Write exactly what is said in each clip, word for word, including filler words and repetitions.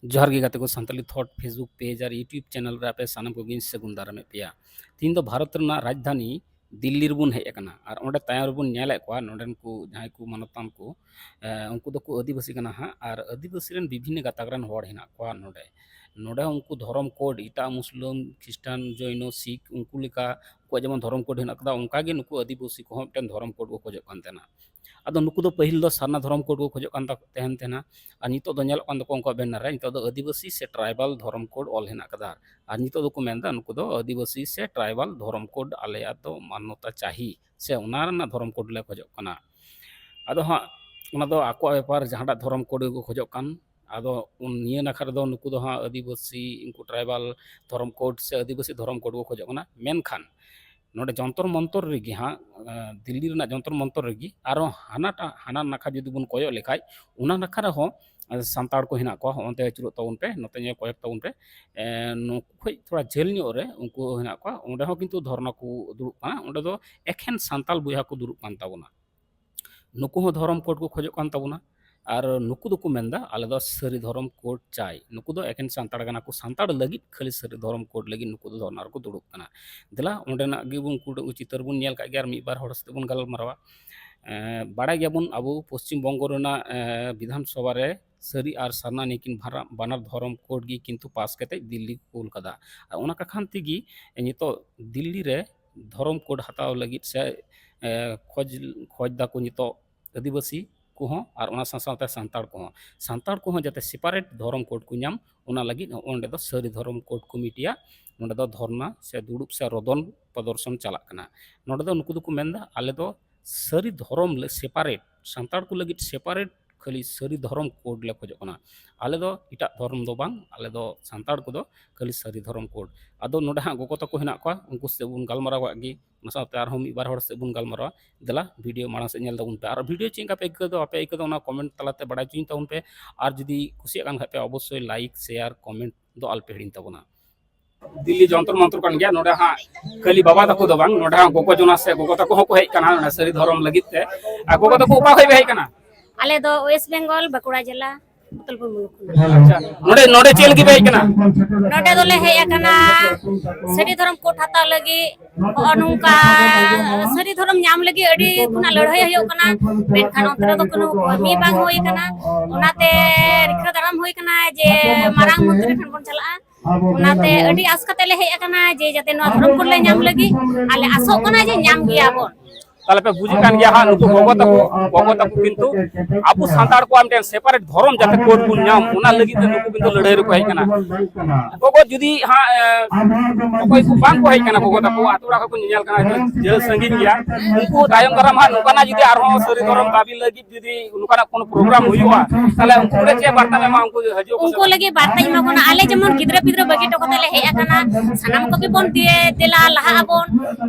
ᱡᱚᱦᱟᱨ ᱜᱮ ᱜᱟᱛᱮ ᱠᱚ, ᱥᱟᱱᱛᱟᱞᱤ ᱛᱷᱚᱴ Facebook ᱯᱮᱡᱽ ᱟᱨ YouTube ᱪᱮᱱᱮᱞ ᱨᱮ ᱟᱯᱮ ᱥᱟᱱᱟᱢ ᱠᱚᱜᱮᱧ ᱥᱟᱹᱜᱩᱱ ᱫᱟᱨᱟᱢᱮᱫ ᱯᱮᱭᱟ᱾ ᱛᱤᱦᱤᱧ ᱫᱚ ᱵᱷᱟᱨᱚᱛ ᱨᱮᱱᱟᱜ ᱨᱟᱡᱽᱫᱷᱟᱱᱤ ᱫᱤᱞᱞᱤ ᱨᱮᱵᱚᱱ ᱦᱮᱡ ᱟᱠᱟᱱᱟ ᱟᱨ ᱚᱸᱰᱮ ᱛᱟᱭᱚᱢ ᱨᱮᱵᱚᱱ ᱧᱮᱞᱮᱫ ᱠᱚᱣᱟ ᱱᱚᱰᱮᱱ ᱠᱚ ᱡᱟᱦᱟᱸᱭ ᱠᱚ ᱢᱟᱱᱚᱛᱟᱱ ᱠᱚ, ᱮ, ᱩᱱᱠᱩ ᱫᱚᱠᱚ ᱟᱹᱫᱤᱵᱟᱹᱥᱤ ᱠᱟᱱᱟ ᱦᱟᱸᱜ, ᱟᱨ ᱟᱹᱫᱤᱵᱟᱹᱥᱤ ᱨᱮᱱ ᱵᱤᱵᱷᱤᱱᱱᱚ ᱜᱟᱛᱟᱠ ᱨᱮᱱ ᱦᱚᱲ ᱦᱮᱱᱟᱜ ᱠᱚᱣᱟ ᱱᱚᱰᱮ᱾ ᱱᱚᱰᱮ ᱦᱚᱸ ᱩᱱᱠᱩ ᱫᱷᱚᱨᱚᱢ ᱠᱳᱰ, ᱮᱴᱟᱜ ᱢᱩᱥᱞᱟᱹᱢ, ᱠᱷᱨᱤᱥᱴᱟᱱ, ᱡᱚᱭᱱᱚ, ᱥᱤᱠᱷ, ᱩᱱᱠᱩ ᱞᱮᱠᱟ ᱩᱱᱠᱩᱣᱟᱜ ᱡᱮᱢᱚᱱ ᱫᱷᱚᱨᱚᱢ ᱠᱳᱰ ᱦᱮᱱᱟᱜ ᱠᱟᱫᱟ, ᱚᱱᱠᱟ ᱜᱮ ᱱᱩᱠᱩ ᱟᱹᱫᱤᱵᱟᱹᱥᱤ ᱠᱚᱦᱚᱸ ᱢᱤᱫᱴᱮᱱ ᱫᱷᱚᱨᱚᱢ ᱠᱳᱰ ᱠᱚ ᱠᱷᱚᱡᱚᱜ ᱠᱟᱱ ᱛᱟᱦᱮᱱᱟ᱾ ᱟᱫᱚ ᱱᱩᱠᱩ ᱫᱚ ᱯᱟᱹᱦᱤᱞ ᱫᱚ ᱥᱟᱨᱱᱟ ᱫᱷᱚᱨᱚᱢ ᱠᱳᱰ ᱠᱚ ᱠᱷᱚᱡᱚᱜ ᱠᱟᱱ ᱛᱟ-, ᱛᱟᱦᱮᱱ ᱛᱟᱦᱮᱱᱟ, ᱟᱨ ᱱᱤᱛᱚᱜ ᱫᱚ ᱧᱮᱞᱚᱜ ᱠᱟᱱ ᱛᱟᱠᱚᱣᱟ ᱩᱱᱠᱩᱣᱟᱜ ᱵᱮᱱᱟᱨ ᱨᱮ ᱱᱤᱛᱚᱜ ᱫᱚ ᱟᱹᱫᱤᱵᱟᱹᱥᱤ ᱥᱮ ᱴᱨᱟᱭᱵᱟᱞ ᱫᱷᱚᱨᱚᱢ ᱠᱳᱰ ᱚᱞ ᱦᱮᱱᱟᱜ ᱠᱟᱫᱟ᱾ ᱟᱨ ᱱᱤᱛᱚᱜ ᱫᱚᱠᱚ ᱢᱮᱱᱫᱟ ᱱᱩᱠᱩ ᱫᱚ ᱟᱹᱫᱤᱵᱟᱹᱥᱤ ᱥᱮ ᱴᱨᱟᱭᱵᱟᱞ ᱫᱷᱚᱨᱚᱢ ᱠᱳᱰ ᱟᱞᱮᱭᱟᱜ ᱫᱚ ᱢᱟᱱᱱᱚᱛᱟ ᱪᱟᱦᱤ, ᱥᱮ ᱚᱱᱟ ᱨᱮᱱᱟᱜ ᱫᱷᱚᱨᱚᱢ ᱠᱳᱰ ᱞᱮ ᱠᱷᱚᱡᱚᱜ ᱠᱟᱱᱟ᱾ ᱟᱫᱚ ᱦᱟᱸᱜ ᱚᱱᱟ ᱫᱚ ᱟᱠᱚᱣᱟᱜ ᱵᱮᱯᱟᱨ, ᱡᱟᱦᱟᱸᱴᱟᱜ ᱫᱷᱚᱨᱚᱢ ᱠᱳᱰ ᱜᱮᱠᱚ ᱠᱷᱚᱡᱚᱜ ᱠᱟᱱ᱾ ᱟᱫᱚ ᱩᱱ-, ᱱᱤᱭᱟᱹ ᱱᱟᱠᱷᱟ ᱨᱮᱫᱚ ᱱᱩᱠᱩ ᱫᱚ ᱦᱟᱸᱜ ᱟᱹᱫᱤᱵᱟᱹᱥᱤ, ᱩᱱᱠᱩ ᱴᱨᱟᱭᱵᱟᱞ ᱫᱷᱚᱨᱚᱢ ᱠᱳᱰ ᱥᱮ ᱟᱹᱫᱤᱵᱟᱹᱥᱤ ᱫᱷᱚᱨᱚᱢ ᱠᱳᱰ ᱠᱚ ᱠᱷᱚᱡᱚᱜ ᱠᱟᱱᱟ᱾ ᱢᱮᱱᱠᱷᱟᱱ ᱱᱚᱰᱮ ᱡᱚᱱᱛᱚᱨ ᱢᱚᱱᱛᱚᱨ ᱨᱮᱜᱮ ᱦᱟᱸᱜ, ᱮ, ᱫᱤᱞᱞᱤ ᱨᱮᱱᱟᱜ ᱡᱚᱱᱛᱚᱨ ᱢᱚᱱᱛᱚᱨ ᱨᱮᱜᱮ ᱟᱨᱦᱚᱸ ᱦᱟᱱᱟᱴᱟᱜ, ᱦᱟᱱᱟ ᱱᱟᱠᱷᱟ ᱡᱩᱫᱤ ᱵᱚᱱ ᱠᱚᱭᱚᱜ ᱞᱮᱠᱷᱟᱡ, ᱚᱱᱟ ᱱᱟᱠᱷᱟ ᱨᱮᱦᱚᱸ, ᱮ, ᱥᱟᱱᱛᱟᱲ ᱠᱚ ᱦᱮᱱᱟᱜ ᱠᱚᱣᱟ᱾ ᱚᱱᱛᱮ ᱟᱹᱪᱩᱨᱚᱜ ᱛᱟᱵᱚᱱ ᱯᱮ, ᱱᱚᱛᱮ ᱧᱮᱞ ᱠᱚᱭᱚᱜ ᱛᱟᱵᱚᱱ ᱯᱮ᱾ ᱮ, ᱱᱩᱠᱩ ᱠᱷᱚᱡ ᱛᱷᱚᱲᱟ ᱡᱷᱟᱹᱞ ᱧᱚᱜ ᱨᱮ ᱩᱱᱠᱩ ᱦᱮᱱᱟᱜ ᱠᱚᱣᱟ, ᱚᱸᱰᱮ ᱦᱚᱸ ᱠᱤᱱᱛᱩ ᱫᱷᱚᱨᱱᱟ ᱠᱚ ᱫᱩᱲᱩᱵ ᱠᱟᱱᱟ᱾ ᱚᱸᱰᱮ ᱫᱚ ᱮᱠᱷᱮᱱ ᱥᱟᱱᱛᱟᱞ ᱵᱚᱭᱦᱟ ᱠᱚ ᱫᱩᱲᱩᱵ ᱠᱟᱱ ᱛᱟᱵᱚᱱᱟ᱾ ᱱᱩᱠᱩ ᱦᱚᱸ ᱫᱷᱚᱨᱚᱢ ᱠᱳᱰ ᱠᱚ ᱠᱷᱚᱡᱚᱜ ᱠᱟᱱ ᱛᱟᱵᱚᱱᱟ᱾ ᱟᱨ ᱱᱩᱠᱩ ᱫᱚᱠᱚ ᱢᱮᱱᱫᱟ, "ᱟᱞᱮ ᱫᱚ ᱥᱟᱹᱨᱤ ᱫᱷᱚᱨᱚᱢ ᱠᱳᱰ ᱪᱟᱭ᱾" ᱱᱩᱠᱩ ᱫᱚ ᱮᱠᱮᱱ ᱥᱟᱱᱛᱟᱲ ᱠᱟᱱᱟ ᱠᱚ, ᱥᱟᱱᱛᱟᱲ ᱞᱟᱹᱜᱤᱫ ᱠᱷᱟᱹᱞᱤ ᱥᱟᱹᱨᱤ ᱫᱷᱚᱨᱚᱢ ᱠᱳᱰ ᱞᱟᱹᱜᱤᱫ ᱱᱩᱠᱩ ᱫᱚ ᱫᱷᱚᱨᱱᱟ ᱨᱮᱠᱚ ᱫᱩᱲᱩᱵ ᱠᱟᱱᱟ᱾ ᱫᱮᱞᱟ, ᱚᱸᱰᱮᱱᱟᱜ ᱜᱮᱵᱚᱱ ᱩᱱᱠᱩ ᱪᱤᱛᱟᱹᱨ ᱵᱚᱱ ᱧᱮᱞ ᱠᱟᱜ ᱜᱮᱭᱟ ᱟᱨ ᱢᱤᱫ ᱵᱟᱨ ᱦᱚᱲ ᱥᱟᱛᱮ ᱵᱚᱱ ᱜᱟᱞᱢᱟᱨᱟᱣᱟ᱾ ᱮᱸ, ᱵᱟᱲᱟᱭ ᱜᱮᱭᱟᱵᱚᱱ ᱟᱵᱚ ᱯᱚᱥᱪᱤᱢ ᱵᱚᱝᱜᱚ ᱨᱮᱱᱟᱜ, ᱮᱸ, ᱵᱤᱫᱷᱟᱱ ᱥᱚᱵᱷᱟ ᱨᱮ ᱥᱟᱹᱨᱤ ᱟᱨ ᱥᱟᱨᱱᱟ ᱱᱤᱠᱤᱱ ᱵᱷᱟᱨᱟ-, ᱵᱟᱱᱟᱨ ᱫᱷᱚᱨᱚᱢ ᱠᱳᱰ ᱜᱮ ᱠᱤᱱᱛᱩ ᱯᱟᱥ ᱠᱟᱛᱮ ᱫᱤᱞᱞᱤ ᱠᱚ ᱠᱩᱞ ᱠᱟᱫᱟ᱾ ᱟᱨ ᱚᱱᱟ ᱠᱟᱠᱷᱟᱱ ᱛᱮᱜᱮ ᱱᱤᱛᱚᱜ ᱫᱤᱞᱞᱤ ᱨᱮ ᱫᱷᱚᱨᱚᱢ ᱠᱳᱰ ᱦᱟᱛᱟᱣ ᱞᱟᱹᱜᱤᱫ ᱥᱮ, ᱮ, ᱠᱷᱚᱡᱽ, ᱠᱷᱚᱡᱽ ᱫᱟᱠᱚ ᱱᱤᱛᱚᱜ ᱟᱹᱫᱤᱵᱟᱹᱥᱤ ᱠᱚᱦᱚᱸ ᱟᱨ ᱚᱱᱟ ᱥᱟᱶ ᱥᱟᱶᱛᱮ ᱥᱟᱱᱛᱟᱲ ᱠᱚᱦᱚᱸ᱾ ᱥᱟᱱᱛᱟᱲ ᱠᱚᱦᱚᱸ ᱡᱟᱛᱮ ᱥᱮᱯᱟᱨᱮᱴ ᱫᱷᱚᱨᱚᱢ ᱠᱳᱰ ᱠᱚ ᱧᱟᱢ, ᱚᱱᱟ ᱞᱟᱹᱜᱤᱫ ᱱᱚᱜᱼᱚ ᱱᱚᱸᱰᱮ ᱫᱚ ᱥᱟᱹᱨᱤ ᱫᱷᱚᱨᱚᱢ ᱠᱳᱰ ᱠᱚᱢᱤᱴᱤᱭᱟᱜ ᱱᱚᱸᱰᱮ ᱫᱚ ᱫᱷᱚᱨᱱᱟ ᱥᱮ ᱫᱩᱲᱩᱵ ᱥᱮ ᱨᱚᱫᱚᱱ ᱯᱨᱚᱫᱚᱨᱥᱚᱱ ᱪᱟᱞᱟᱜ ᱠᱟᱱᱟ᱾ ᱱᱚᱸᱰᱮ ᱫᱚ ᱱᱩᱠᱩ ᱫᱚᱠᱚ ᱢᱮᱱᱫᱟ, "ᱟᱞᱮ ᱫᱚ ᱥᱟᱹᱨᱤ ᱫᱷᱚᱨᱚᱢ ᱞᱮ ᱥᱮᱯᱟᱨᱮᱴ, ᱥᱟᱱᱛᱟᱲ ᱠᱚ ᱞᱟᱹᱜᱤᱫ ᱥᱮᱯᱟᱨᱮᱴ ᱠᱷᱟᱹᱞᱤ ᱥᱟᱹᱨᱤ ᱫᱷᱚᱨᱚᱢ ᱠᱳᱰ ᱞᱮ ᱠᱷᱚᱡᱚᱜ ᱠᱟᱱᱟ᱾ ᱟᱞᱮ ᱫᱚ ᱮᱴᱟᱜ ᱫᱷᱚᱨᱚᱢ ᱫᱚ ᱵᱟᱝ, ᱟᱞᱮ ᱫᱚ ᱥᱟᱱᱛᱟᱲ ᱠᱚᱫᱚ ᱠᱷᱟᱹᱞᱤ ᱥᱟᱹᱨᱤ ᱫᱷᱚᱨᱚᱢ ᱠᱳᱰ᱾" ᱟᱫᱚ ᱱᱚᱰᱮ ᱦᱟᱸᱜ ᱜᱚᱜᱚ ᱛᱟᱠᱚ ᱦᱮᱱᱟᱜ ᱠᱚᱣᱟ, ᱩᱱᱠᱩ ᱥᱟᱛᱮ ᱵᱚᱱ ᱜᱟᱞᱢᱟᱨᱟᱣ ᱠᱟᱜ ᱜᱮ᱾ ᱚᱱᱟ ᱥᱟᱶᱛᱮ ᱟᱨᱦᱚᱸ ᱢᱤᱫ ᱵᱟᱨ ᱦᱚᱲ ᱥᱟᱛᱮ ᱵᱚᱱ ᱜᱟᱞᱢᱟᱨᱟᱣᱟ᱾ ᱫᱮᱞᱟ, ᱵᱷᱤᱰᱤᱭᱳ ᱢᱟᱲᱟᱝ ᱥᱮᱫ ᱧᱮᱞ ᱛᱟᱵᱚᱱ ᱯᱮ᱾ ᱟᱨ ᱵᱷᱤᱰᱤᱭᱳ ᱪᱮᱫ ᱞᱮᱠᱟ ᱯᱮ ᱟᱹᱭᱠᱟᱹᱣ ᱫᱟ, ᱵᱟᱯᱮ ᱟᱹᱭᱠᱟᱹᱣ ᱫᱟ, ᱚᱱᱟ ᱠᱚᱢᱮᱱᱴ ᱛᱟᱞᱟᱛᱮ ᱵᱟᱲᱟᱭ ᱦᱚᱪᱚᱧ ᱛᱟᱵᱚᱱ ᱯᱮ᱾ ᱟᱨ ᱡᱩᱫᱤ ᱠᱩᱥᱤᱭᱟᱜ ᱠᱟᱱ ᱠᱷᱟᱡ ᱯᱮ, ᱚᱵᱚᱥᱥᱳᱭ ᱞᱟᱭᱤᱠ, ᱥᱮᱭᱟᱨ, ᱠᱚᱢᱮᱱᱴ ᱫᱚ ᱟᱞᱚᱯᱮ ᱦᱤᱲᱤᱧ ᱛᱟᱵᱚᱱᱟ᱾ ᱫᱤᱞᱞᱤ ᱡᱚᱱᱛᱚᱨ ᱢᱚᱱᱛᱚᱨ ᱠᱟᱱ ᱜᱮᱭᱟ᱾ ᱱᱚᱰᱮ ᱦᱟᱸᱜ ᱠᱷᱟᱹᱞᱤ ᱵᱟᱵᱟ ᱛᱟᱠᱚ ᱫᱚ ᱵᱟᱝ, ᱱᱚᱰᱮ ᱦᱟᱸᱜ ᱜᱚᱜᱚ ᱡᱚᱱᱟ ᱥᱮ ᱜᱚᱜᱚ ᱛᱟᱠᱚ ᱦᱚᱸᱠᱚ ᱦᱮᱡ ᱠᱟᱱᱟ ᱱᱚᱰᱮ ᱥᱟᱹᱨᱤ ᱫᱷᱚᱨᱚᱢ ᱞᱟᱹᱜᱤᱫ ᱛᱮ᱾ ᱟᱨ ᱜᱚᱜᱚ ᱛᱟᱠᱚ ᱚᱠᱟ ᱠᱷᱚᱡ ᱯᱮ ᱦᱮᱡ ᱠᱟᱱᱟ? ᱟᱞᱮ ᱫᱚ ᱳᱭᱮᱥᱴ ᱵᱮᱝᱜᱚᱞ, ᱵᱟᱸᱠᱩᱲᱟ ᱡᱮᱞᱟ᱾ ᱯᱩᱛᱩᱞᱯᱩᱨ ᱢᱩᱞᱩᱠ ᱠᱷᱚᱱᱟᱜ᱾ ᱟᱪᱪᱷᱟ, ᱱᱚᱰᱮ, ᱱᱚᱰᱮ ᱪᱮᱫ ᱞᱟᱹᱜᱤᱫ ᱯᱮ ᱦᱮᱡ ᱠᱟᱱᱟ? ᱱᱚᱰᱮ ᱫᱚᱞᱮ ᱦᱮᱡ ᱟᱠᱟᱱᱟ ᱥᱟᱹᱨᱤ ᱫᱷᱚᱨᱚᱢ ᱠᱳᱰ ᱦᱟᱛᱟᱣ ᱞᱟᱹᱜᱤᱫ᱾ ᱱᱚᱜᱼᱚ ᱱᱚᱝᱠᱟ ᱥᱟᱹᱨᱤ ᱫᱷᱚᱨᱚᱢ ᱧᱟᱢ ᱞᱟᱹᱜᱤᱫ ᱟᱹᱰᱤ ᱠᱷᱚᱱᱟᱜ ᱞᱟᱹᱲᱦᱟᱹᱭ ᱦᱩᱭᱩᱜ ᱠᱟᱱᱟ, ᱢᱮᱱᱠᱷᱟᱱ ᱚᱱᱛᱮ ᱨᱮᱫᱚ ᱠᱳᱱᱳ ᱠᱟᱹᱢᱤ ᱵᱟᱝ ᱦᱩᱭ ᱟᱠᱟᱱᱟ᱾ ᱚᱱᱟᱛᱮ ᱨᱤᱠᱷᱟᱹ ᱫᱟᱨᱟᱢ ᱦᱩᱭ ᱟᱠᱟᱱᱟ ᱡᱮ ᱢᱟᱨᱟᱝ ᱢᱚᱱᱛᱨᱤ ᱴᱷᱮᱱ ᱵᱚᱱ ᱪᱟᱞᱟᱜᱼᱟ᱾ ᱚᱱᱟᱛᱮ ᱟᱹᱰᱤ ᱟᱥ ᱠᱟᱛᱮ ᱞᱮ ᱦᱮᱡ ᱟᱠᱟᱱᱟ ᱡᱮ ᱡᱟᱛᱮ ᱱᱚᱣᱟ ᱫᱷᱚᱨᱚᱢ ᱠᱳᱰ ᱞᱮ ᱧᱟᱢ ᱞᱟᱹᱜᱤᱫ, ᱟᱨ ᱞᱮ ᱟᱥᱚᱜ ᱠᱟᱱᱟ ᱡᱮ ᱧᱟᱢ ᱜᱮᱭᱟ ᱵᱚᱱ᱾ ᱛᱟᱦᱞᱮ ᱯᱮ ᱵᱩᱡᱮᱫ ᱠᱟᱱ ᱜᱮᱭᱟ ᱦᱟᱸᱜ, ᱱᱩᱠᱩ ᱜᱚᱜᱚ ᱛᱟᱠᱚ, ᱜᱚᱜᱚ ᱛᱟᱠᱚ ᱠᱤᱱᱛᱩ ᱟᱵᱚ ᱥᱟᱱᱛᱟᱲ ᱠᱚᱣᱟᱜ ᱢᱤᱫᱴᱮᱱ ᱥᱮᱯᱟᱨᱮᱴ ᱫᱷᱚᱨᱚᱢ ᱡᱟᱛᱮ ᱠᱳᱰ ᱵᱚᱱ ᱧᱟᱢ, ᱚᱱᱟ ᱞᱟᱹᱜᱤᱫ ᱛᱮ ᱱᱩᱠᱩ ᱠᱤᱱᱛᱩ ᱞᱟᱹᱲᱦᱟᱹᱭ ᱨᱮᱠᱚ ᱦᱮᱡ ᱠᱟᱱᱟ᱾ ᱜᱚᱜᱚ ᱡᱩᱫᱤ ᱦᱟᱸᱜ, ᱮ, ᱚᱠᱚᱭ ᱠᱚ ᱵᱟᱝ ᱠᱚ ᱦᱮᱡ ᱠᱟᱱᱟ, ᱜᱚᱜᱚ ᱛᱟᱠᱚ ᱟᱛᱳ ᱚᱲᱟᱜ ᱠᱷᱚᱱ ᱠᱚ ᱧᱮᱧᱮᱞ ᱠᱟᱱᱟ, ᱦᱚᱭᱛᱳ ᱡᱷᱟᱹᱞ ᱥᱟᱺᱜᱤᱧ ᱜᱮᱭᱟ, ᱩᱱᱠᱩ ᱛᱟᱭᱚᱢ ᱫᱟᱨᱟᱢ ᱦᱟᱸᱜ ᱱᱚᱝᱠᱟᱱᱟᱜ ᱡᱩᱫᱤ ᱟᱨᱦᱚᱸ ᱥᱟᱹᱨᱤ ᱫᱷᱚᱨᱚᱢ ᱫᱟᱹᱵᱤ ᱞᱟᱹᱜᱤᱫ ᱡᱩᱫᱤ ᱱᱚᱝᱠᱟᱱᱟᱜ ᱠᱳᱱᱳ ᱯᱨᱳᱜᱨᱟᱢ ᱦᱩᱭᱩᱜᱼᱟ, ᱛᱟᱦᱞᱮ ᱩᱱᱠᱩ ᱞᱮ ᱪᱮᱫ ᱵᱟᱨᱛᱟ ᱞᱮ ᱮᱢᱟ ᱩᱱᱠᱩ ᱦᱤᱡᱩᱜ ᱠᱚ ᱩᱱᱠᱩ ᱥᱮ? ᱞᱟᱹᱜᱤᱫ ᱵᱟᱨᱛᱟᱧ ᱮᱢᱟ ᱠᱚ ᱠᱟᱱᱟ, ᱟᱞᱮ ᱡᱮᱢᱚᱱ ᱜᱤᱫᱽᱨᱟᱹ ᱯᱤᱫᱽᱨᱟᱹ ᱵᱟᱹᱜᱤ ᱦᱚᱴᱚ ᱠᱟᱛᱮ ᱞᱮ ᱦᱮᱡ ᱟᱠᱟᱱᱟ, ᱥᱟᱱᱟᱢ ᱠᱚᱜᱮ ᱵᱚᱱ ᱫᱮ-, ᱫᱮᱞᱟ ᱞᱟᱦᱟᱜ ᱟᱵᱚᱱ,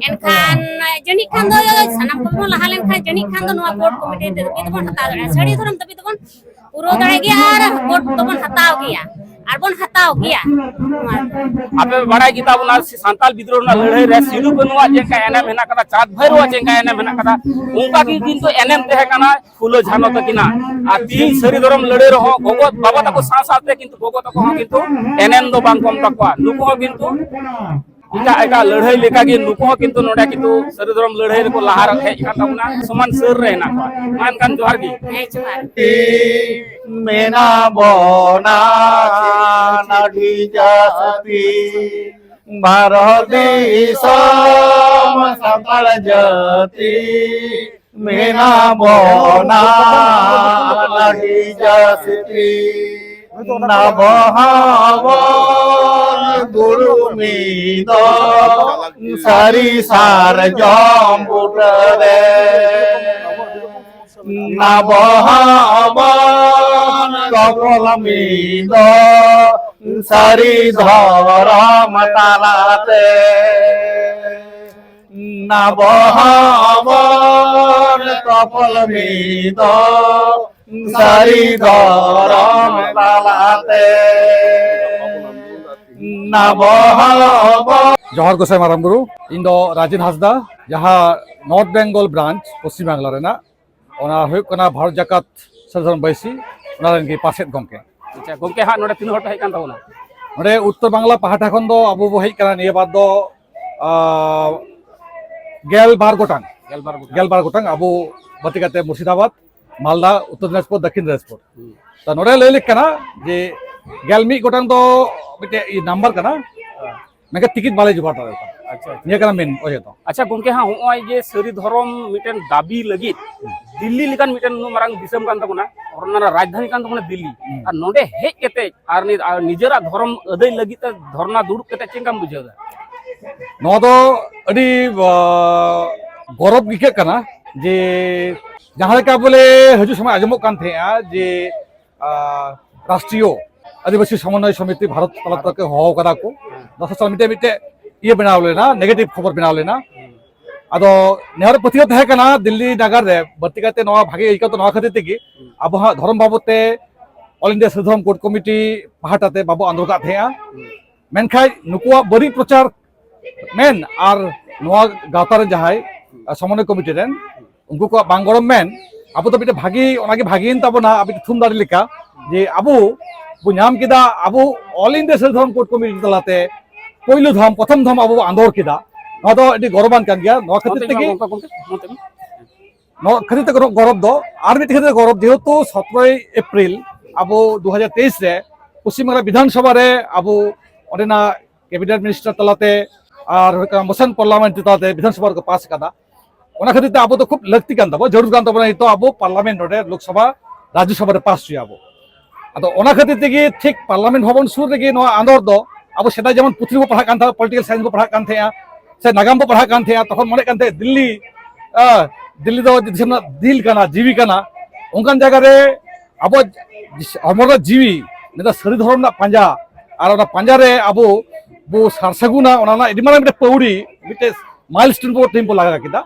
ᱮᱱᱠᱷᱟᱱ ᱡᱟᱹᱱᱤᱡ ᱠᱷᱟᱱ ᱫᱚ ᱥᱟᱱᱟᱢ ᱠᱚᱜᱮ ᱵᱚᱱ ᱞᱟᱦᱟ ᱞᱮᱱᱠᱷᱟᱱ ᱡᱟᱹᱱᱤᱡ ᱠᱷᱟᱱ ᱫᱚ ᱱᱚᱣᱟ ᱠᱳᱰ ᱠᱚᱢᱤᱴᱤ ᱫᱷᱟᱹᱵᱤᱡ ᱫᱚᱵᱚᱱ ᱦᱟᱛᱟᱣ ᱫᱟᱲᱮᱭᱟᱜᱼᱟ, ᱥᱟᱹᱨᱤ ᱫᱷᱚᱨᱚᱢ ᱫᱷᱟᱹᱵᱤᱡ ᱫᱚᱵᱚᱱ ᱯᱩᱨᱟᱹᱣ ᱫᱟᱲᱮᱭᱟᱜ ᱜᱮᱭᱟ ᱟᱨ ᱠᱳᱰ ᱫᱚᱵᱚᱱ ᱦᱟᱛᱟᱣ ᱜᱮᱭᱟ ᱟᱨ ᱵᱚᱱ ᱦᱟᱛᱟᱣ ᱜᱮᱭᱟ᱾ ᱱᱚᱣᱟ ᱫᱚ᱾ ᱟᱯᱮ ᱵᱟᱲᱟᱭ ᱜᱮᱛᱟ ᱵᱚᱱᱟ, ᱥᱟᱱᱛᱟᱞ ᱵᱤᱫᱽᱨᱳᱦ ᱨᱮᱱᱟᱜ ᱞᱟᱹᱲᱦᱟᱹᱭ ᱨᱮ ᱥᱤᱫᱩ ᱠᱟᱹᱱᱩᱣᱟᱜ ᱪᱮᱫ ᱞᱮᱠᱟ ᱮᱱᱮᱢ ᱦᱮᱱᱟᱜ ᱠᱟᱫᱟ, ᱪᱟᱸᱫᱽ ᱵᱷᱟᱭᱨᱳᱣᱟᱜ ᱪᱮᱫ ᱞᱮᱠᱟ ᱮᱱᱮᱢ ᱦᱮᱱᱟᱜ ᱠᱟᱫᱟ, ᱚᱱᱠᱟ ᱜᱮ ᱠᱤᱱᱛᱩ ᱮᱱᱮᱢ ᱛᱟᱦᱮᱸ ᱠᱟᱱᱟ ᱯᱷᱩᱞᱳ ᱡᱷᱟᱱᱚ ᱛᱟᱹᱠᱤᱱᱟᱜ᱾ ᱟᱨ ᱛᱤᱦᱤᱧ ᱥᱟᱹᱨᱤ ᱫᱷᱚᱨᱚᱢ ᱞᱟᱹᱲᱦᱟᱹᱭ ᱨᱮᱦᱚᱸ ᱜᱚᱜᱚ ᱵᱟᱵᱟ ᱛᱟᱠᱚ ᱥᱟᱶ ᱥᱟᱶᱛᱮ ᱠᱤᱱᱛᱩ ᱜᱚᱜᱚ ᱛᱟᱠᱚ ᱦᱚᱸ ᱠᱤᱱᱛᱩ ᱮᱱᱮᱢ ᱫᱚ ᱵᱟᱝ ᱠᱚᱢ ᱛᱟᱠᱚᱣᱟ᱾ ᱱᱩᱠᱩ ᱦᱚᱸ ᱠᱤᱱᱛᱩ ᱮᱴᱟᱜ ᱮᱴᱟᱜ ᱞᱟᱹᱲᱦᱟᱹᱭ ᱞᱮᱠᱟᱜᱮ ᱱᱩᱠᱩ ᱦᱚᱸ ᱠᱤᱱᱛᱩ ᱱᱚᱰᱮ ᱠᱤᱱᱛᱩ ᱥᱟᱹᱨᱤ ᱫᱷᱚᱨᱚᱢ ᱞᱟᱹᱲᱦᱟᱹᱭ ᱨᱮᱠᱚ ᱞᱟᱦᱟ ᱦᱮᱡ ᱟᱠᱟᱱ ᱛᱟᱵᱚᱱᱟ, ᱥᱚᱢᱟᱱ ᱥᱟᱹᱨ ᱨᱮ ᱦᱮᱱᱟᱜ ᱠᱚᱣᱟ᱾ ᱢᱟ ᱮᱱᱠᱷᱟᱱ ᱡᱚᱦᱟᱨ ᱜᱮ᱾ ᱦᱮᱸ, ᱡᱚᱦᱟᱨ᱾ ᱢᱮᱱᱟᱜ ᱵᱚᱱᱟ ᱟᱹᱰᱤ ᱡᱟᱹᱥᱛᱤ ᱵᱷᱟᱨᱚᱛ ᱫᱤᱥᱚᱢ ᱥᱟᱱᱛᱟᱲ ᱡᱟᱹᱛᱤ᱾ ᱢᱮᱱᱟᱜ ᱵᱚᱱᱟ ᱟᱹᱰᱤ ᱡᱟᱹᱥᱛᱤ, ᱱᱟᱵᱚ ᱦᱚᱸᱵᱚᱱ ᱫᱩᱲᱩᱵ ᱢᱤᱫᱚᱜ ᱥᱟᱹᱨᱤ ᱥᱟᱨᱡᱚᱢ ᱵᱩᱴᱟᱹᱨᱮ᱾ ᱱᱟᱵᱚ ᱦᱚᱸᱵᱚᱱ ᱛᱚᱯᱚᱞ ᱢᱤᱫᱚᱜ ᱥᱟᱹᱨᱤ ᱫᱷᱚᱨᱚᱢ ᱛᱟᱞᱟᱛᱮ᱾ ᱟᱵᱚ ᱦᱚᱸᱵᱚᱱ ᱛᱚᱯᱚᱞ ᱢᱤᱫᱚᱜ ᱥᱟᱹᱨᱤ ᱫᱷᱚᱨᱚᱢ ᱛᱟᱞᱟᱛᱮ᱾ ᱟᱵᱚ ᱦᱚᱸᱵᱚᱱ ᱡᱚᱦᱟᱨ ᱜᱚᱸᱥᱟᱭ ᱢᱟᱨᱟᱝ ᱵᱩᱨᱩ, ᱤᱧ ᱫᱚ ᱨᱟᱡᱮᱱ ᱦᱟᱸᱥᱫᱟ, ᱡᱟᱦᱟᱸ ᱱᱚᱨᱛᱷ ᱵᱮᱝᱜᱚᱞ ᱵᱨᱟᱧᱪ ᱯᱚᱥᱪᱤᱢ ᱵᱟᱝᱞᱟ ᱨᱮᱱᱟᱜ, ᱚᱱᱟ ᱦᱩᱭᱩᱜ ᱠᱟᱱᱟ ᱵᱷᱟᱨᱚᱛ ᱡᱟᱠᱟᱛ ᱥᱟᱹᱨᱤ ᱫᱷᱚᱨᱚᱢ ᱵᱟᱹᱭᱥᱤ᱾ ᱚᱱᱟ ᱨᱮᱱ ᱜᱮ ᱯᱟᱨᱥᱮᱫ ᱜᱚᱢᱠᱮ᱾ ᱟᱪᱪᱷᱟ ᱜᱚᱢᱠᱮ, ᱦᱟᱸᱜ ᱱᱚᱰᱮ ᱛᱤᱱᱟᱹᱜ ᱦᱚᱲ ᱯᱮ ᱦᱮᱡ ᱠᱟᱱ ᱛᱟᱵᱚᱱᱟ? ᱱᱚᱰᱮ ᱩᱛᱛᱚᱨ ᱵᱟᱝᱞᱟ ᱯᱟᱦᱴᱟ ᱠᱷᱚᱱ ᱫᱚ ᱟᱵᱚ ᱵᱚ ᱦᱮᱡ ᱠᱟᱱᱟ ᱱᱤᱭᱟᱹ ᱵᱟᱨ ᱫᱚ ᱟᱨ, ᱜᱮᱞ ᱵᱟᱨ ᱜᱚᱴᱟᱝ᱾ ᱜᱮᱞᱵᱟᱨ ᱜᱚᱴᱟᱝ᱾ ᱜᱮᱞ ᱵᱟᱨ ᱜᱚᱴᱟᱝ ᱟᱵᱚ ᱵᱟᱹᱛᱤ ᱠᱟᱛᱮ ᱢᱩᱨᱥᱤᱫᱟᱵᱟᱫᱽ, ᱢᱟᱞᱫᱟ, ᱩᱛᱛᱚᱨ ᱫᱤᱱᱟᱡᱽᱯᱩᱨ, ᱫᱚᱠᱠᱷᱤᱱ ᱫᱤᱱᱟᱡᱽᱯᱩᱨ᱾ ᱛᱚ ᱱᱚᱰᱮ ᱞᱟᱹᱭ ᱞᱮᱠ ᱠᱟᱱᱟ ᱡᱮ ᱜᱮᱞ ᱢᱤᱫ ᱜᱚᱴᱟᱝ ᱫᱚ ᱢᱤᱫᱴᱮᱡ ᱱᱟᱢᱵᱟᱨ ᱠᱟᱱᱟ, ᱢᱮᱱᱠᱷᱟᱱ ᱴᱤᱠᱤᱴ ᱵᱟᱞᱮ ᱡᱚᱜᱟᱲ ᱫᱟᱲᱮᱭᱟᱫᱟ᱾ ᱟᱪᱪᱷᱟ᱾ ᱱᱤᱭᱟᱹ ᱠᱟᱱᱟ ᱢᱮᱱ ᱚᱡᱮ ᱫᱚ᱾ ᱟᱪᱪᱷᱟ ᱜᱚᱢᱠᱮ, ᱦᱟᱸᱜ ᱱᱚᱜᱼᱚᱭ ᱡᱮ ᱥᱟᱹᱨᱤ ᱫᱷᱚᱨᱚᱢ ᱢᱤᱫᱴᱮᱱ ᱫᱟᱹᱵᱤ ᱞᱟᱹᱜᱤᱫ ᱫᱤᱞᱞᱤ ᱞᱮᱠᱟᱱ ᱢᱤᱫᱴᱮᱱ ᱱᱩᱱᱟᱹᱜ ᱢᱟᱨᱟᱝ ᱫᱤᱥᱚᱢ ᱠᱟᱱ ᱛᱟᱵᱚᱱᱟ, ᱚᱱᱟ ᱨᱮᱱᱟᱜ ᱨᱟᱡᱽᱫᱷᱟᱱᱤ ᱠᱟᱱ ᱛᱟᱵᱚᱱᱟ ᱫᱤᱞᱞᱤ, ᱟᱨ ᱱᱚᱰᱮ ᱦᱮᱡ ᱠᱟᱛᱮ ᱟᱨ ᱱᱤ- ᱟᱨ ᱱᱤᱡᱮᱨᱟᱜ ᱫᱷᱚᱨᱚᱢ ᱟᱹᱫᱟᱹᱭ ᱞᱟᱹᱜᱤᱫ ᱛᱮ ᱫᱷᱚᱨᱱᱟ ᱫᱩᱲᱩᱵ ᱠᱟᱛᱮ ᱪᱮᱫ ᱞᱮᱠᱟᱢ ᱵᱩᱡᱷᱟᱹᱣ ᱮᱫᱟ? ᱱᱚᱣᱟ ᱫᱚ ᱟᱹᱰᱤ ᱟ, ᱜᱚᱨᱚᱵᱽ ᱟᱹᱭᱠᱟᱹᱜ ᱠᱟᱱᱟ ᱡᱮ ᱡᱟᱦᱟᱸ ᱞᱮᱠᱟ ᱵᱚᱞᱮ ᱦᱤᱡᱩᱜ ᱥᱚᱢᱚᱭ ᱟᱸᱡᱚᱢᱚᱜ ᱠᱟᱱ ᱛᱟᱦᱮᱸᱜᱼᱟ ᱡᱮ ᱟ, ᱨᱟᱥᱴᱨᱤᱭᱚ ᱟᱹᱫᱤᱵᱟᱹᱥᱤ ᱥᱚᱢᱚᱱᱱᱚᱭ ᱥᱚᱢᱤᱛᱤ ᱵᱷᱟᱨᱚᱛ ᱛᱟᱞᱟ ᱛᱮᱠᱚ ᱦᱚᱦᱚ ᱠᱟᱫᱟ ᱠᱚ, ᱫᱚᱥᱟᱨ ᱥᱟᱞ ᱢᱤᱫᱴᱮᱡ ᱢᱤᱫᱴᱮᱡ ᱤᱭᱟᱹ ᱵᱮᱱᱟᱣ ᱞᱮᱱᱟ, ᱱᱮᱜᱮᱴᱤᱵᱷ ᱠᱷᱚᱵᱚᱨ ᱵᱮᱱᱟᱣ ᱞᱮᱱᱟ᱾ ᱟᱫᱚ ᱱᱮᱦᱚᱨ ᱯᱟᱹᱛᱭᱟᱹᱣ ᱛᱟᱦᱮᱸ ᱠᱟᱱᱟ ᱫᱤᱞᱞᱤ ᱱᱟᱜᱟᱨ ᱨᱮ ᱵᱟᱹᱲᱛᱤ ᱠᱟᱭᱛᱮ ᱱᱚᱣᱟ ᱵᱷᱟᱜᱮ ᱟᱹᱭᱠᱟᱹᱣ ᱫᱚ ᱱᱚᱣᱟ ᱠᱷᱟᱹᱛᱤᱨ ᱛᱮᱜᱮ ᱟᱵᱚᱣᱟᱜ ᱫᱷᱚᱨᱚᱢ ᱵᱟᱵᱚᱫ ᱛᱮ ᱚᱞ ᱤᱱᱰᱤᱭᱟ ᱥᱟᱹᱨᱤ ᱫᱷᱚᱨᱚᱢ ᱠᱳᱰ ᱠᱚᱢᱤᱴᱤ ᱯᱟᱦᱴᱟ ᱛᱮ ᱵᱟᱵᱚ ᱟᱸᱫᱳᱲ ᱠᱟᱜ ᱛᱟᱦᱮᱸᱜᱼᱟ᱾ ᱢᱮᱱᱠᱷᱟᱱ ᱱᱩᱠᱩᱣᱟᱜ ᱵᱟᱹᱲᱤᱡ ᱯᱨᱚᱪᱟᱨ ᱢᱮᱱ ᱟᱨ ᱱᱚᱣᱟ ᱜᱟᱶᱛᱟ ᱨᱮᱱ ᱡᱟᱦᱟᱸᱭ ᱥᱚᱢᱚᱱᱚᱭ ᱠᱚᱢᱤᱴᱤ ᱨᱮᱱ ᱩᱱᱠᱩ ᱠᱚᱣᱟᱜ ᱵᱟᱝ ᱜᱚᱲᱚ ᱢᱮᱱ, ᱟᱵᱚ ᱫᱚ ᱢᱤᱫᱴᱮᱱ ᱵᱷᱟᱜᱤ, ᱚᱱᱟᱜᱮ ᱵᱷᱟᱜᱤᱭᱮᱱ ᱛᱟᱵᱚᱱᱟ, ᱟᱵᱚ ᱛᱷᱩᱢ ᱫᱟᱲᱮ ᱞᱮᱠᱟ ᱡᱮ ᱟᱵᱚ ᱵᱚ ᱧᱟᱢ ᱠᱮᱫᱟ, ᱟᱵᱚ ᱚᱞ ᱤᱱᱰᱤᱭᱟ ᱥᱟᱹᱨᱤ ᱫᱷᱚᱨᱚᱢ ᱠᱳᱰ ᱠᱚᱢᱤᱴᱤ ᱛᱟᱞᱟᱛᱮ ᱯᱳᱭᱞᱳ ᱫᱷᱟᱢ, ᱯᱨᱚᱛᱷᱚᱢ ᱫᱷᱟᱢ ᱟᱵᱚ ᱵᱚ ᱟᱸᱫᱳᱲ ᱠᱮᱫᱟ᱾ ᱱᱚᱣᱟ ᱫᱚ ᱟᱹᱰᱤ ᱜᱚᱨᱚᱵᱟᱱ ᱠᱟᱱ ᱜᱮᱭᱟ᱾ ᱱᱚᱣᱟ ᱠᱷᱟᱹᱛᱤᱨ ᱱᱚᱛᱮ ᱧᱮᱞ ᱛᱮᱜᱮ ᱜᱚᱢᱠᱮ, ᱜᱚᱢᱠᱮ, ᱱᱚᱛᱮ ᱢᱮ᱾ ᱱᱚᱣᱟ ᱠᱷᱟᱹᱛᱤᱨ ᱛᱮ ᱜᱚᱨᱚᱵ ᱫᱚ ᱟᱨ ᱢᱤᱫᱴᱮᱱ ᱠᱷᱟᱹᱛᱤᱨ ᱛᱮ ᱜᱚᱨᱚᱵ, ᱡᱮᱦᱮᱛᱩ ᱥᱚᱛᱨᱚᱭ ᱮᱯᱨᱤᱞ ᱟᱵᱚ ᱫᱩ ᱦᱟᱡᱟᱨ ᱛᱮᱭᱤᱥ ᱨᱮ ᱯᱚᱥᱪᱤᱢ ᱵᱟᱝᱞᱟ ᱵᱤᱫᱷᱟᱱ ᱥᱚᱵᱷᱟ ᱨᱮ ᱟᱵᱚ ᱚᱸᱰᱮᱱᱟᱜ ᱠᱮᱵᱤᱱᱮᱴ ᱢᱤᱱᱤᱥᱴᱟᱨ ᱛᱟᱞᱟᱛᱮ ᱟᱨ ᱦᱩᱭᱩᱜ ᱠᱟᱱᱟ ᱢᱳᱥᱚᱱ ᱯᱟᱨᱞᱟᱢᱮᱱᱴ ᱛᱟᱞᱟᱛᱮ ᱵᱤᱫᱷᱟᱱ ᱥᱚᱵᱷᱟ ᱨᱮᱠᱚ ᱯᱟᱥ ᱟᱠᱟᱫᱟ᱾ ᱚᱱᱟ ᱠᱷᱟᱹᱛᱤᱨ ᱛᱮ ᱟᱵᱚ ᱫᱚ ᱠᱷᱩᱵ ᱞᱟᱹᱠᱛᱤ ᱠᱟᱱ ᱛᱟᱵᱚᱱᱟ, ᱡᱟᱹᱨᱩᱲ ᱠᱟᱱ ᱛᱟᱵᱚᱱᱟ ᱱᱤᱛᱚᱜ ᱟᱵᱚ ᱯᱟᱨᱞᱟᱢᱮᱱᱴ ᱱᱚᱰᱮ ᱞᱳᱠᱥᱚᱵᱷᱟ, ᱨᱟᱡᱽᱡᱚᱥᱚᱵᱷᱟ ᱨᱮ ᱯᱟᱥ ᱦᱚᱪᱚᱭᱟᱵᱚ᱾ ᱟᱫᱚ ᱚᱱᱟ ᱠᱷᱟᱹᱛᱤᱨ ᱛᱮᱜᱮ ᱴᱷᱤᱠ ᱯᱟᱨᱞᱟᱢᱮᱱᱴ ᱵᱷᱚᱵᱚᱱ ᱥᱩᱨ ᱨᱮᱜᱮ ᱱᱚᱣᱟ ᱟᱸᱫᱳᱲ ᱫᱚ ᱟᱵᱚ ᱥᱮᱫᱟᱭ ᱡᱮᱢᱚᱱ ᱯᱩᱛᱷᱤ ᱨᱮᱵᱚ ᱯᱟᱲᱦᱟᱜ ᱠᱟᱱ ᱛᱟᱦᱮᱸᱫ, ᱯᱚᱞᱤᱴᱤᱠᱟᱞ ᱥᱟᱭᱮᱱᱥ ᱵᱚ ᱯᱟᱲᱦᱟᱜ ᱠᱟᱱ ᱛᱟᱦᱮᱸᱜᱼᱟ, ᱥᱮ ᱱᱟᱜᱟᱢ ᱵᱚ ᱯᱟᱲᱦᱟᱜ ᱠᱟᱱ ᱛᱟᱦᱮᱸᱜᱼᱟ, ᱛᱚᱠᱷᱚᱱ ᱢᱚᱱᱮᱜ ᱠᱟᱱ ᱛᱟᱦᱮᱸᱫ ᱫᱤᱞᱞᱤ, ᱟᱸ, ᱫᱤᱞᱞᱤ ᱫᱚ ᱫᱤᱥᱚᱢ ᱨᱮᱱᱟᱜ ᱫᱤᱞ ᱠᱟᱱᱟ, ᱡᱤᱣᱤ ᱠᱟᱱᱟ᱾ ᱚᱱᱠᱟᱱ ᱡᱟᱭᱜᱟ ᱨᱮ ᱟᱵᱚ ᱦᱚᱲᱢᱚ ᱨᱮᱱᱟᱜ ᱡᱤᱣᱤ, ᱢᱤᱫᱴᱟᱝ ᱥᱟᱹᱨᱤ ᱫᱷᱚᱨᱚᱢ ᱨᱮᱱᱟᱜ ᱯᱟᱸᱡᱟ, ᱟᱨ ᱚᱱᱟ ᱯᱟᱸᱡᱟ ᱨᱮ ᱟᱵᱚ ᱵᱚ ᱥᱟᱨ ᱥᱟᱹᱜᱩᱱᱟ, ᱚᱱᱟ ᱨᱮᱱᱟᱜ ᱟᱹᱰᱤ ᱢᱟᱨᱟᱝ ᱢᱤᱫᱴᱮᱱ ᱯᱟᱹᱣᱲᱤ, ᱢᱤᱫᱴᱮᱱ ᱢᱟᱭᱤᱞ ᱥᱴᱳᱱ ᱵᱚ ᱛᱮᱦᱮᱧ ᱵᱚ ᱞᱟᱜᱟ ᱠᱮᱫᱟ᱾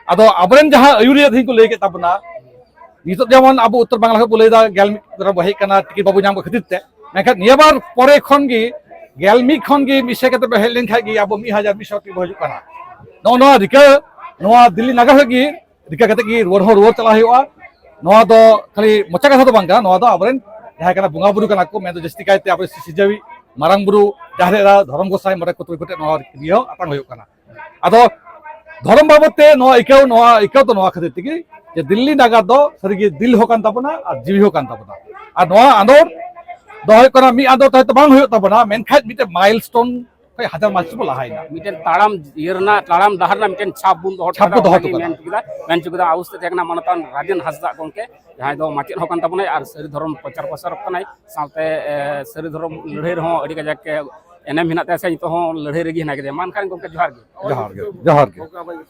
ᱟᱫᱚ ᱟᱵᱚᱨᱮᱱ ᱡᱟᱦᱟᱸ ᱟᱹᱭᱩᱨᱤᱭᱟᱹ ᱛᱮᱦᱮᱧ ᱠᱚ ᱞᱟᱹᱭ ᱠᱮᱫ ᱛᱟᱵᱚᱱᱟ, ᱱᱤᱛᱚᱜ ᱡᱮᱢᱚᱱ ᱟᱵᱚ ᱩᱛᱛᱚᱨ ᱵᱟᱝᱞᱟ ᱠᱷᱚᱱ ᱵᱚ ᱞᱟᱹᱭ ᱮᱫᱟ ᱜᱮᱞ ᱢᱤᱫ ᱜᱚᱴᱟᱝ ᱵᱚ ᱦᱮᱡ ᱠᱟᱱᱟ ᱴᱤᱠᱤᱴ ᱵᱟᱵᱚ ᱧᱟᱢ ᱠᱮᱫ ᱠᱷᱟᱹᱛᱤᱨ ᱛᱮ, ᱢᱮᱱᱠᱷᱟᱱ ᱱᱤᱭᱟᱹ ᱵᱟᱨ ᱯᱚᱨᱮ ᱠᱷᱚᱱ ᱜᱮ ᱜᱮᱞ ᱢᱤᱫ ᱠᱷᱚᱱ ᱜᱮ ᱢᱤᱫ ᱥᱮᱫ ᱠᱟᱛᱮ ᱵᱚ ᱦᱮᱡ ᱞᱮᱱᱠᱷᱟᱱ ᱜᱮ ᱟᱵᱚ ᱢᱤᱫ ᱦᱟᱡᱟᱨ ᱢᱤᱫ ᱥᱚ ᱴᱤᱠᱤᱴ ᱵᱚ ᱦᱤᱡᱩᱜ ᱠᱟᱱᱟ᱾ ᱱᱚᱜᱼᱚ ᱱᱚᱣᱟ ᱨᱤᱠᱟᱹ, ᱱᱚᱣᱟ ᱫᱤᱞᱞᱤ ᱱᱟᱜᱟᱨ ᱠᱷᱚᱱ ᱜᱮ ᱨᱤᱠᱟᱹ ᱠᱟᱛᱮ ᱜᱮ ᱨᱩᱣᱟᱹᱲ ᱦᱚᱸ ᱨᱩᱣᱟᱹᱲ ᱪᱟᱞᱟᱜ ᱦᱩᱭᱩᱜᱼᱟ᱾ ᱱᱚᱣᱟ ᱫᱚ ᱠᱷᱟᱹᱞᱤ ᱢᱚᱪᱟ ᱠᱟᱛᱷᱟ ᱫᱚ ᱵᱟᱝ ᱠᱟᱱᱟ, ᱱᱚᱣᱟ ᱫᱚ ᱟᱵᱚᱨᱮᱱ ᱡᱟᱦᱟᱸᱭ ᱠᱟᱱᱟ ᱵᱚᱸᱜᱟ ᱵᱩᱨᱩ ᱠᱟᱱᱟ ᱠᱚ, ᱢᱮᱱᱫᱚ ᱡᱟᱹᱥᱛᱤ ᱠᱟᱭᱛᱮ ᱟᱵᱚ ᱥᱤ- ᱥᱤᱨᱡᱟᱹᱣᱤᱡ ᱢᱟᱨᱟᱝ ᱵᱩᱨᱩ, ᱡᱟᱦᱮᱨ ᱮᱨᱟ, ᱫᱷᱚᱨᱚᱢ ᱜᱚᱸᱥᱟᱭ, ᱢᱚᱬᱮ ᱠᱚ ᱛᱩᱨᱩᱭ ᱠᱚᱴᱷᱮᱱ ᱱᱚᱣᱟ ᱨᱤᱭᱟᱹᱣ ᱟᱛᱟᱝ ᱦᱩᱭᱩᱜ ᱠᱟᱱᱟ᱾ ᱟᱫᱚ ᱫᱷᱚᱨᱚᱢ ᱵᱟᱵᱚᱫ ᱛᱮ ᱱᱚᱣᱟ ᱟᱹᱭᱠᱟᱹᱣ, ᱱᱚᱣᱟ ᱟᱹᱭᱠᱟᱹᱣ ᱫᱚ ᱱᱚᱣᱟ ᱠᱷᱟᱹᱛᱤᱨ ᱛᱮᱜᱮ ᱡᱮ ᱫᱤᱞᱞᱤ ᱱᱟᱜᱟᱨ ᱫᱚ ᱥᱟᱹᱨᱤᱜᱮ ᱫᱤᱞ ᱦᱚᱸ ᱠᱟᱱ ᱛᱟᱵᱚᱱᱟ ᱟᱨ ᱡᱤᱣᱤ ᱦᱚᱸ ᱠᱟᱱ ᱛᱟᱵᱚᱱᱟ᱾ ᱟᱨ ᱱᱚᱣᱟ ᱟᱸᱫᱳᱲ ᱫᱚ ᱦᱩᱭᱩᱜ ᱠᱟᱱᱟ, ᱢᱤᱫ ᱟᱸᱫᱳᱲ ᱛᱮ ᱦᱚᱭᱛᱳ ᱵᱟᱝ ᱦᱩᱭᱩᱜ ᱛᱟᱵᱚᱱᱟ, ᱢᱮᱱᱠᱷᱟᱱ ᱢᱤᱫᱴᱮᱱ ᱢᱟᱭᱤᱞ ᱥᱴᱳᱱ ᱠᱷᱚᱱ ᱦᱟᱡᱟᱨ ᱢᱟᱭᱤᱞ ᱥᱴᱳᱱ ᱵᱚ ᱞᱟᱦᱟᱭᱮᱱᱟ᱾ ᱢᱤᱫᱴᱮᱱ ᱛᱟᱲᱟᱢ ᱤᱭᱟᱹ ᱨᱮᱱᱟᱜ, ᱛᱟᱲᱟᱢ ᱰᱟᱦᱟᱨ ᱨᱮᱱᱟᱜ ᱢᱤᱫᱴᱮᱱ ᱪᱷᱟᱯ ᱵᱚᱱ ᱫᱚᱦᱚ ᱦᱚᱴᱚ ᱪᱷᱟᱯ ᱠᱟᱫᱟ, ᱵᱚ ᱫᱚᱦᱚ ᱚᱱᱟᱜᱮ ᱦᱚᱴᱚ ᱢᱮᱱ ᱠᱟᱫᱟ᱾ ᱦᱚᱪᱚ ᱠᱮᱫᱟ᱾ ᱢᱮᱱ ᱦᱚᱪᱚ ᱠᱮᱫᱟ, ᱟᱹᱣᱩᱥ ᱛᱮ ᱛᱟᱦᱮᱸ ᱠᱟᱱᱟ ᱢᱟᱱᱚᱛᱟᱱ ᱨᱟᱡᱮᱱ ᱦᱟᱸᱥᱫᱟᱜ ᱜᱚᱢᱠᱮ, ᱡᱟᱦᱟᱸᱭ ᱫᱚ ᱢᱟᱪᱮᱫ ᱦᱚᱸ ᱠᱟᱱ ᱛᱟᱵᱚᱱᱟᱭ ᱟᱨ ᱥᱟᱹᱨᱤ ᱫᱷᱚᱨᱚᱢ ᱯᱨᱚᱪᱟᱨ ᱯᱨᱚᱥᱟᱨᱚᱠ ᱠᱟᱱᱟᱭ, ᱥᱟᱶᱛᱮ, ᱮ, ᱥᱟᱹᱨᱤ ᱫᱷᱚᱨᱚᱢ ᱞᱟᱹᱲᱦᱟᱹᱭ ᱨᱮᱦᱚᱸ ᱟᱹᱰᱤ ᱠᱟᱡᱟᱠ ᱮ ᱮᱱᱮᱢ ᱦᱮᱱᱟᱜ ᱛᱟᱭᱟ, ᱥᱮ ᱱᱤᱛᱚᱜ ᱦᱚᱸ ᱞᱟᱹᱲᱦᱟᱹᱭ ᱨᱮᱜᱮ ᱦᱮᱱᱟᱭ ᱠᱮᱫᱮᱭᱟ᱾ ᱢᱟ ᱮᱱᱠᱷᱟᱱ ᱜᱚᱢᱠᱮ, ᱡᱚᱦᱟᱨ ᱜᱮ᱾ ᱡᱚᱦᱟᱨ ᱜᱮ, ᱡᱚᱦᱟᱨ ᱜᱮ᱾